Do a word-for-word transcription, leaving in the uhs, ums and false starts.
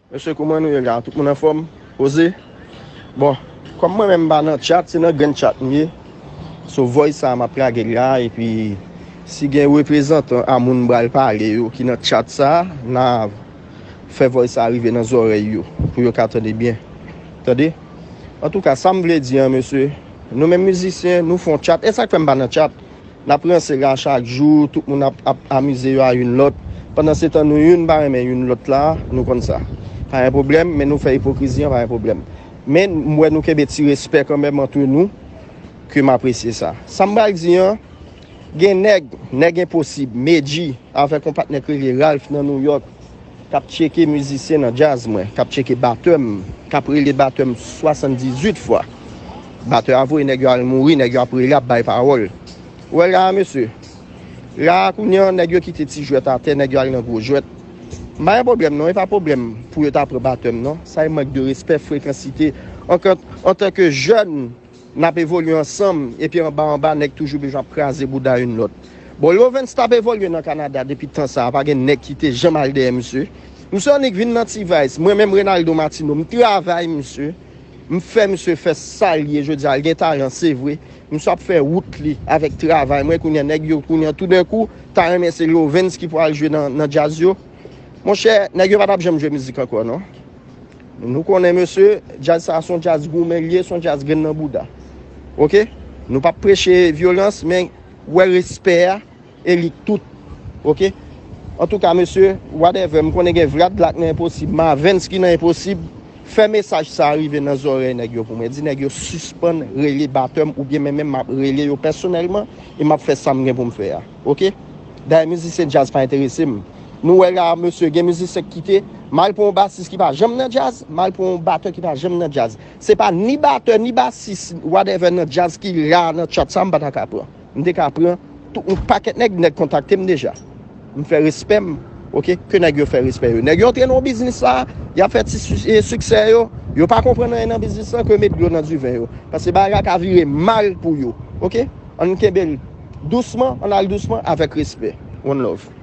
Mesye, kouman nou ye la? Tout moun anfòm? Poze? Bon, kòm mwen menm m pa nan chat, se nan grenn chat m ye. So voice sa m ap lage l la, epi si gen reprezantan a moun m pral pale yo ki nan chat sa, n a fè voice sa rive nan zòrèy yo, pou yo ka tande byen. Tande? Antouka, sa m vle di an, mesye, nou menm mizisyen, nou fè yon chat. E sa k fè m pa nan chat? N ap ranse la chak jou, tout moun ap, ap amize yo a youn lòt. Pandan se tan nou youn pa renmen youn lòt la, nou konn sa. Pa gen pwoblèm, men nou fè ipokrizi an, pa gen pwoblèm. Men m wè nou kenbe ti respè kanmenm antre nou, ke m apresye sa. Sa m pral di an, gen nèg, nèg enposib, Medji, avèk yon patnè k rele Ralph nan New York, k ap tcheke mizisyen nan djaz mwen, k ap tcheke batè m, k ap rele batè m swasanndizuit fwa. Batè a voye nèg yo al mouri, nèg yo ap rele, ap bay pawòl. Ou wè la a, mesye? La a, kounye a, nèg yo kite ti jwèt atè, nèg yo al nan gwo jwèt. M pa gen pwoblèm non, e pa pwoblèm pou yo ta pran batè m non. Sa e mank de respè, frekansite. An, antanke jèn, n ap evolye ansanm, epi anba anba, nèg toujou bezwen ap kraze bouda youn lòt. Bon, Lovens t ap evolye nan Kanada depi tan sa a, pa gen nèg ki te janm al dèyè misye. Misye annik vin nan T-Vice, mwen menm Renaldo Martino, m travay misye, m fè misye fè sa l ye jodi a, l gen talan, se vre. Misye ap fè wout li avèk travay mwen, kounye a nèg yo, kounye a toudenkou, ta renmen se Lovens ki pral jwe nan, nan djaz yo. Monchè, nèg yo pa t ap janm jwe mizik ankò non. Nou konnen, mesye, djaz sa a se yon djaz goumen l ye, se yon djaz grenn nan bouda. Oke? Nou p ap preche vyolans, men wè respè a, e li tout. Oke? Antouka, mesye, whatever, m konnen gen Vlad la k nan enposib, Mavens ki nan enposib, fè mesaj sa a rive nan zòrèy nèg yo pou mwen. Di nèg yo sispann rele batè m, oubyen men menm m ap rele yo pèsonèlman, e m ap fè sa m gen pou m fè a. Oke? Dayè mizisyen djaz pa enterese m. Nou wè la, mesye, gen mizisyen k kite, m al pran yon basis ki pa janm nan djaz, m al pran yon batè ki pa janm nan djaz. Se pa ni batè, ni basis, whatever nan djaz ki la nan chat sa, m pa ta ka pran. M te ka pran tout yon pakèt nèg, nèg kontakte m deja. M fè respè m, oke, ke nèg yo fè respè yo. Nèg yo antre nan biznis sa, y ap fè ti su- e siksè yo, yo pa konprann anyen nan biznis lan ke met dlo nan diven yo. Paske bagay la ka vire mal pou yo, oke? Ann kenbe l dousman, ann al dousman, avèk respè. One love.